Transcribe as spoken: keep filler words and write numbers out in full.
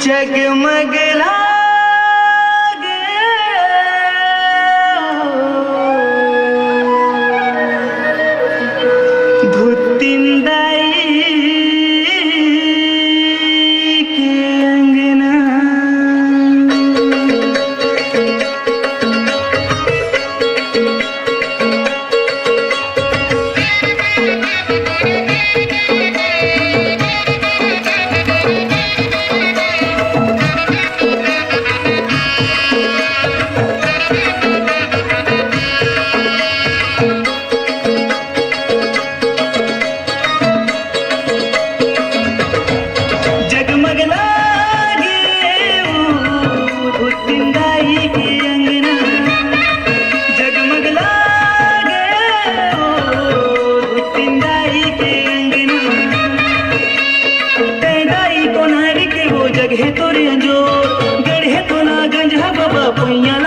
जगमग लागे भुतिन दाई के अंगना। जगमग लागे ओ भुतिन दाई के अंगना। जगमग लागे ओ भुतिन दाई के अंगना। तैं दाई कोनारी के वो जगहे तोरे अंजोर, गढ़े तो ना गंज ह बाबा पैया